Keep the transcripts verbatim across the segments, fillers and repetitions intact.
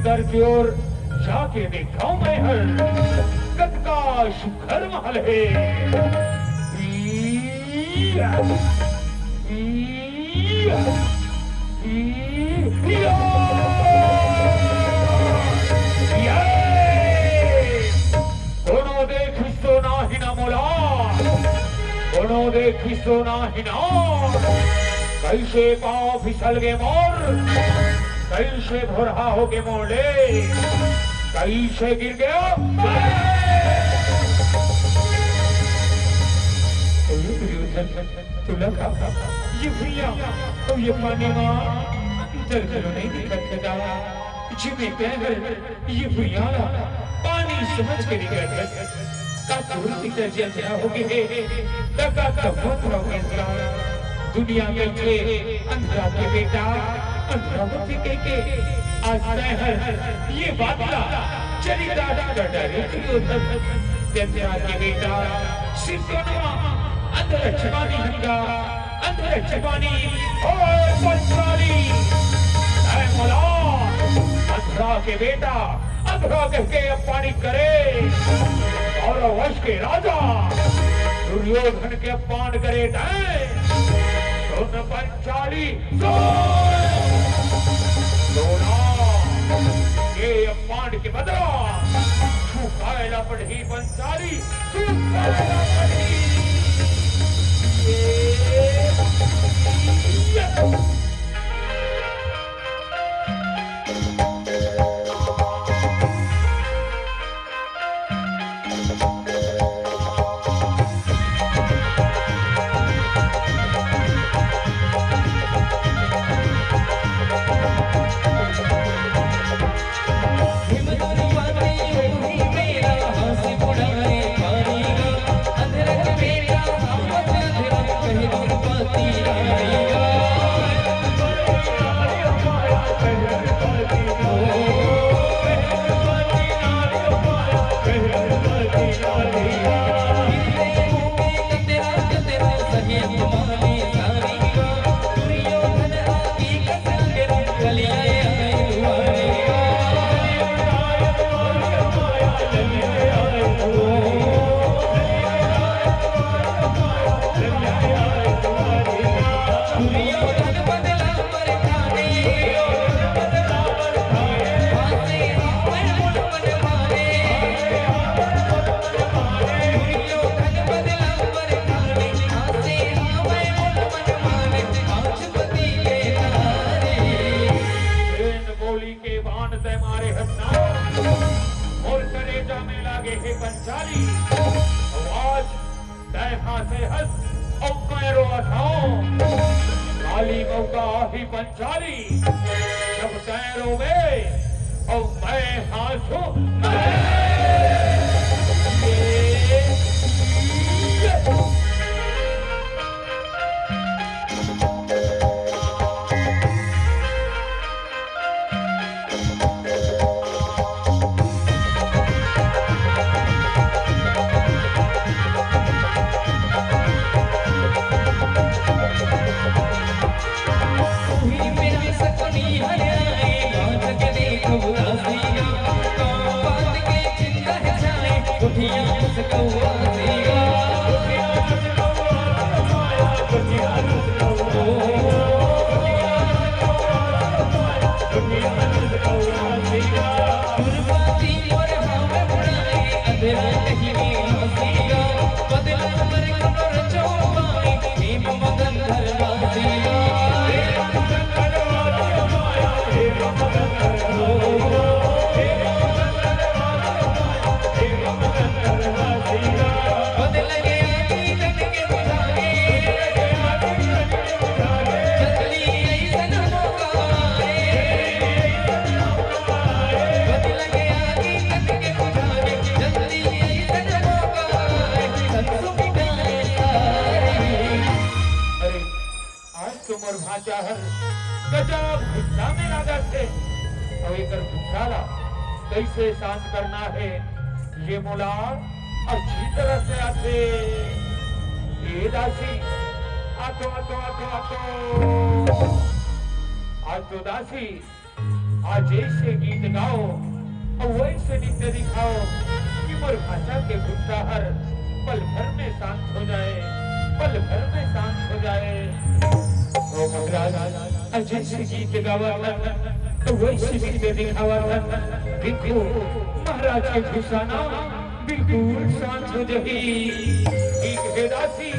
घर के ओर जाके देखथंव मैं हर, कतका सुघर महल हे। ई, ई, ई, या, ये। कोनो देखिस तो नाही ना मोला, कोनो देखिस तो नाही ना। कइसे पाँव फिसल गे मोर, कइसे भोरहा होगे मोर ले, कइसे गिर गेंव। अरे दुर्योधन, तुला का ये भुइयां अउ ये पानी मा अंतर घलो नइ दिखत हे का? जिमे तैं हर ये भुइयां ला पानी समझ के निकलत हस, का तोर भीतर जे अंधरा होगे हे, त का तभो अंधरा होगे हे का? दुनिया कहिथे अंधरा के बेटा अंधरा होथे कहिके, आज तैं हर ये बात ला चरितार्थ कर डारे दुर्योधन। अंधरा के बेटा सिर्फ कोनो अंधरा च पानी हन का, अंधरा च पानी। ओए पंचाली, ऐ मोला, अंधरा के बेटा, अंधरा कहिके अपमानित करे, कौरव वंश के राजा दुर्योधन के अपमान करे तैं। सुन पंचाली, सुन। द्रोणा के अपमान के बदला चुकाए ला पड़ही पंचाली। गोली के बाण तैं मारे हस ना, मोर करेजा में लागे हे पंचाली। अउ आज तैं हाँसे हस अउ मैं रोवत हंव। काली मौका आही पंचाली, जब तैं रोबे अउ मैं हाँसहूं। मैं अरे, आज तो मोर भांचा हर गजब गुस्सा में लागत हे। अउ एकर गुस्सा ला कइसे शांत करना हे, ये मोला अच्छी तरह से आथे। ए दासी, आतो, आतो, आतो, आतो। आज तो दासी आज ऐसे गीत गाओ और वैसे नृत्य दिखाओ कि मोर भांचा के गुस्सा हर पल भर में शांत हो जाए, पल भर में शांत हो जाए। ओ महाराज, आज ऐसे गीत गावा था, तो वैसे नृत्य दिखावा था। देखो, महाराज के गुस्सा ना बिल्कुल शांत हो जाही। ठीक हे दासी,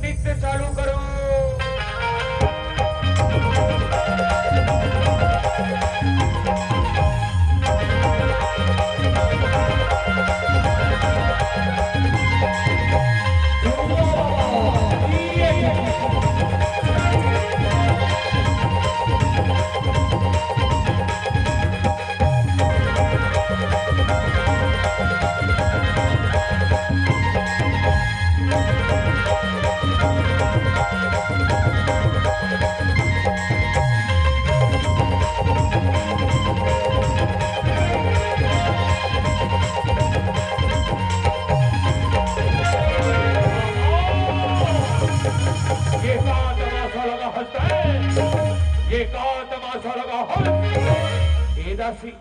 नृत्य चालू करो। ये का तमाशा लगा हंसता है? ये का तमाशा लगा हंस? ए दासी,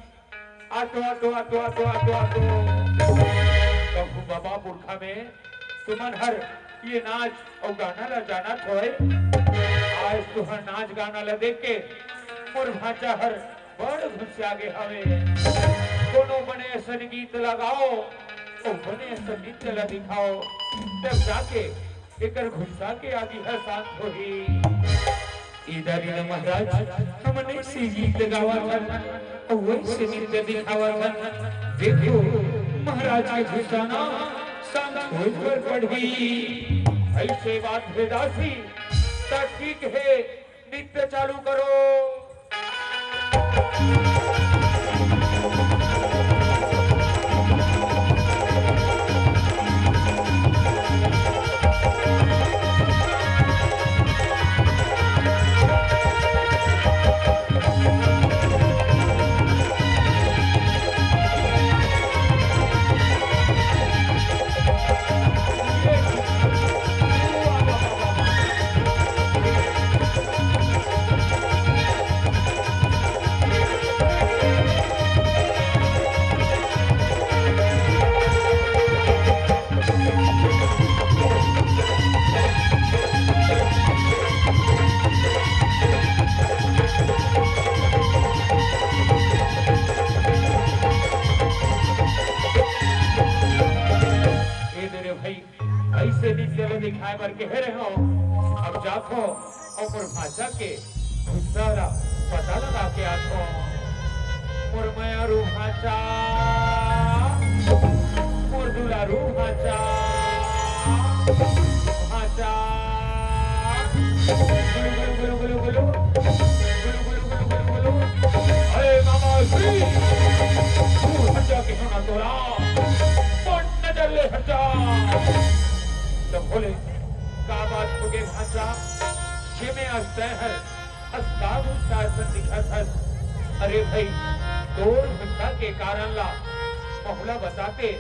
auto, auto, auto, auto, auto, auto. कहूँ बाबा पुरखा में तुमन हर ये नाच अउ गाना ला जानत होय। आज तुहर नाच गाना ला देख के मोर भांचा हर बड़ गुस्सा गे हवे। कोनो बने असन गीत लगाओ, अउ बने असन नृत्य ला दिखाओ, तब जाके एकर गुस्सा के आगी ह शांत होही। ए दारी न महाराज, हमन ऐसे गीत गावत हन, अउ वैसे नृत्य दिखावत हन। देखो, महाराज के गुस्सा ना शांत होय बर पड़ही। ऐसे बात हे दासी, त ठीक हे, नृत्य चालू करो। ए दे रे भाई, ऐसे नृत्य ल दिखाए बर कहे रहे हो, अब जात हो ओकर भांचा के गुस्सा ला पता लगा के आत हो। मोर मयारू भांचा, मोर दुलारू भांचा, भांचा। गुलु, गुलु, गुलु, गुलु, गुलु। गुलु, गुलु, गुलु, गुलु, गुलु। अरे मामा श्री, तू हट जा, किसो ना तोरा। कौन नजर ले हट जा। तब बोले, का बात हो गे भांचा? जे में आज तय है, अस्ताद उत्साह से दिखत हस। अरे भाई, तोर गुस्सा के कारण ला बहुला बताते,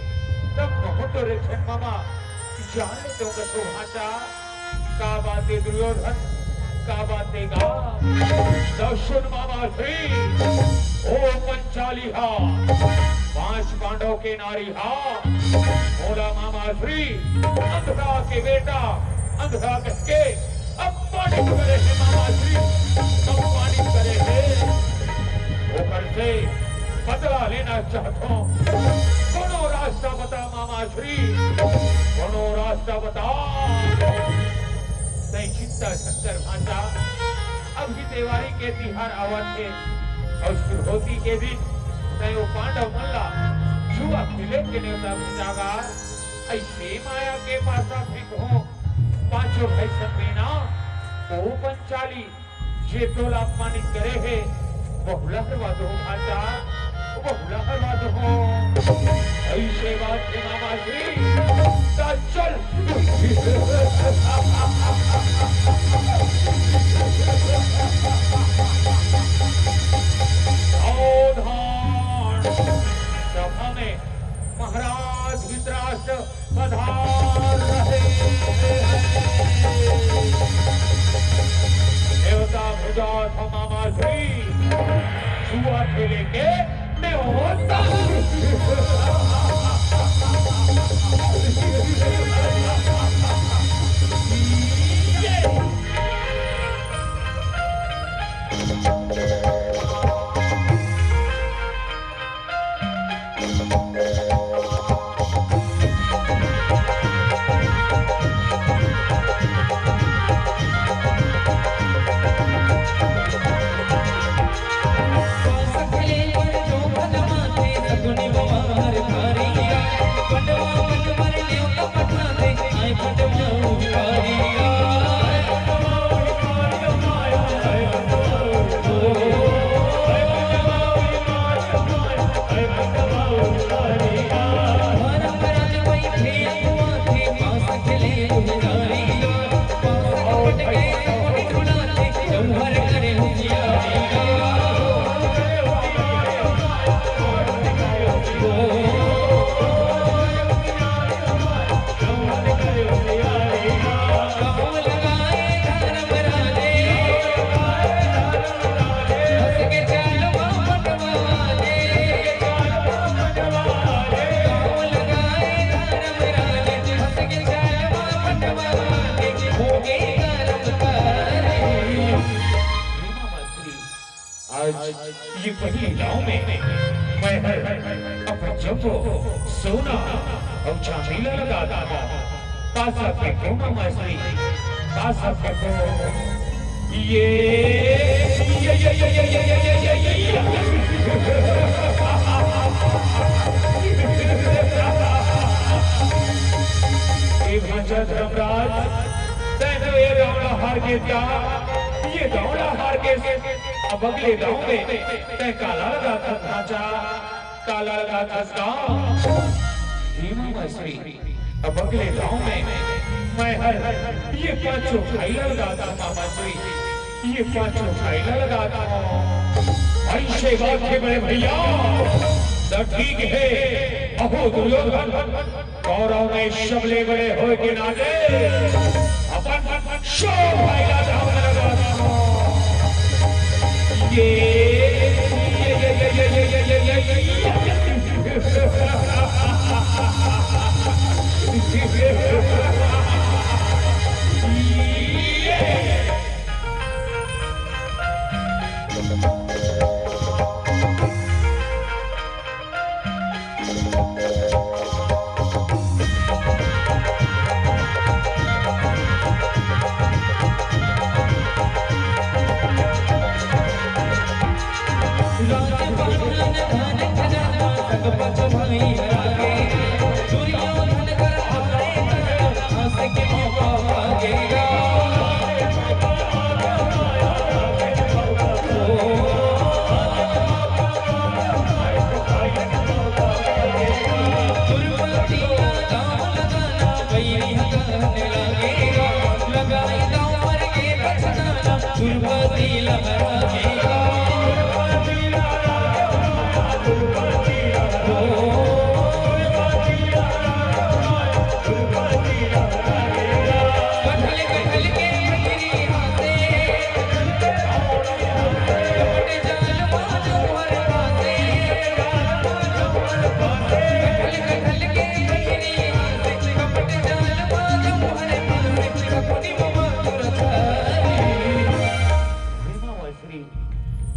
तब महूं तो रे छन मामा, जान लेते हो कसो भांचा। का बात हे दुर्योधन, का बात हे गा? त सुन मामा श्री, ओ पंचाली हा, पांच पांडव के नारी हा, मोला मामा श्री, अंधरा के बेटा, अंधरा कह के अपमानित करे हे मामा श्री, अपमानित करे हे। ओकर से बदला लेना चाहत हों। कोनो रास्ता बता मामा श्री, कोनो रास्ता बता। तैं चिंता शंकर भांचा, अभी देवारी के तिहार आवत हे अउ सुरहोती के दिन तैं ओ पांडव मन ला जुआ खेले के नेवता भेजागा। ऐसे माया के पासा फेंकहूं पांचों भाई संग में ना, ओ पंचाली जे तोला अपमानित करे हे, बहुला हरवा दो भांचा, बहुला हरवा दो। ऐसे बात हे मामा श्री, ता चल। सावधान, सभा में महाराज धृतराष्ट्र पधार रहे हैं। देवता भुजा थमामा श्री, जुआ लेके मैं होता हूँ। आज ये पहिली दांव में मैं हर अपन जम्मो सोना अउ चांदी ला लगा दांव। पास आपके को मामा श्री, पास आपके को ये, ये, ये, ये, ये, ये, ये, ये, ये, ये, ये। ए भांचा धर्मराज, तैं तो ये दांव ला हार गे ता, ये दांव ला हार गे, अब अगले दांव में तैं काला लगाथस भांचा, काला लगाथस का? हे मामा श्री, अब अगले दांव में मैं हर ये पांचों भाई ला लगाथंव मामा श्री, ये पांचों भाई ला लगाथंव। अइसे बात हे बड़े भइया, त ठीक हे। अहो दुर्योधन, कौरव में सबले बड़े होय के नाते अपन सब भाई ला दांव में लगाथंव। ये, ये, ये, ये।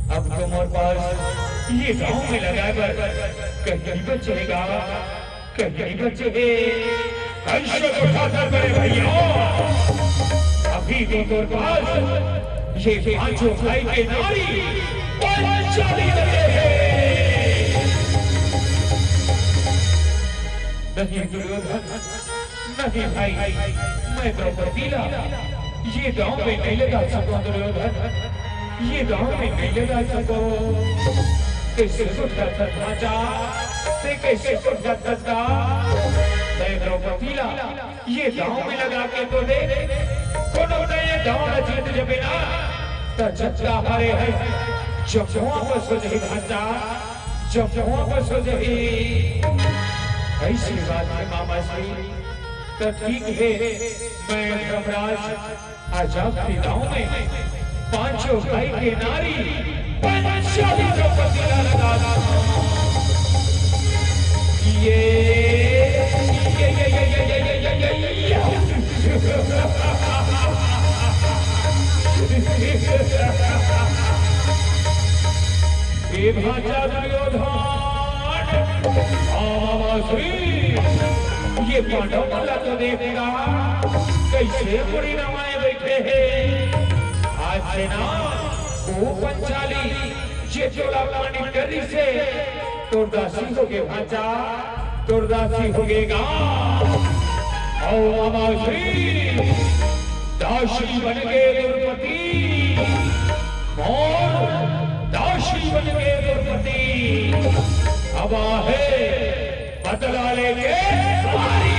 अब तो मोर पास ये दांव में लगाय बर कहीं बचे हे गा, कहीं बचे हे। अइसे तो ठाकर बड़े भइया, अभी तो तोर पास ये पांचों भाई के नारी पंचाली बचे हे। नहीं दुर्योधन, नहीं भाई, मैं द्रौपदी ला ये दांव में नहीं लगा सकंव दुर्योधन, ये दांव में नहीं लगा सकंव। कइसे सोचथस भांचा, तैं कइसे सोचथस गा? तैं द्रौपदी ला ये दांव में लगा के तो देख, कोनो तैं ये दांव ला जीत जबे ना, त जतका हारे हस, जम्मो आपस हो जाही भांचा, जम्मो आपस हो जाही। अइसे बात हे मामा श्री, त ठीक हे, मैं धर्मराज आज आपके दांव में पांचों भाई के नारी पंच चली द्रौपदी ला लगा। ये, ये, ये, ये भांचा दुर्योधन, आमावासी, ये पांडव मन ला तो देख गा, कइसे मुड़ी नवाए बइठे हे। आज से ना, ओ पंचाली, जे तोला अपमानित करिस हे, तोर दासी होगे भांचा, तोर दासी होगे गा। अउ आमावासी, दासी बनगे द्रौपदी, मोर दासी बनगे द्रौपदी। अब आहे बदला लेके बारी।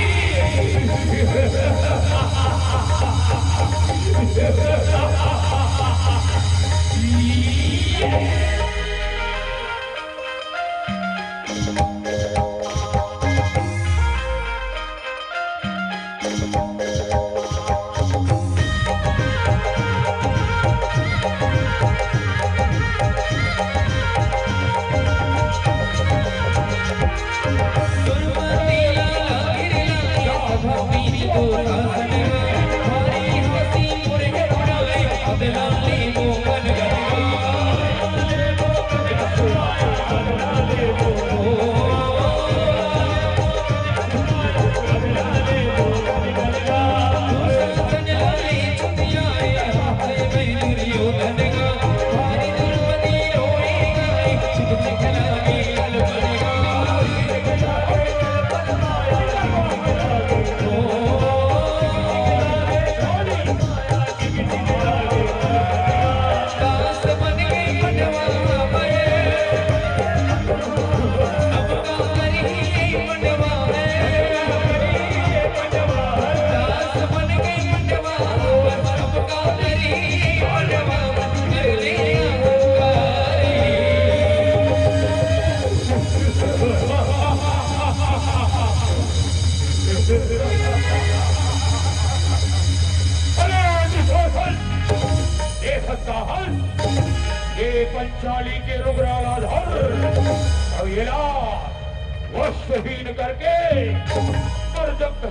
अरे, देखत का हल, ये पंचाली के रुद्र ला धर, अउ एला वस्त्रहीन करके मर जब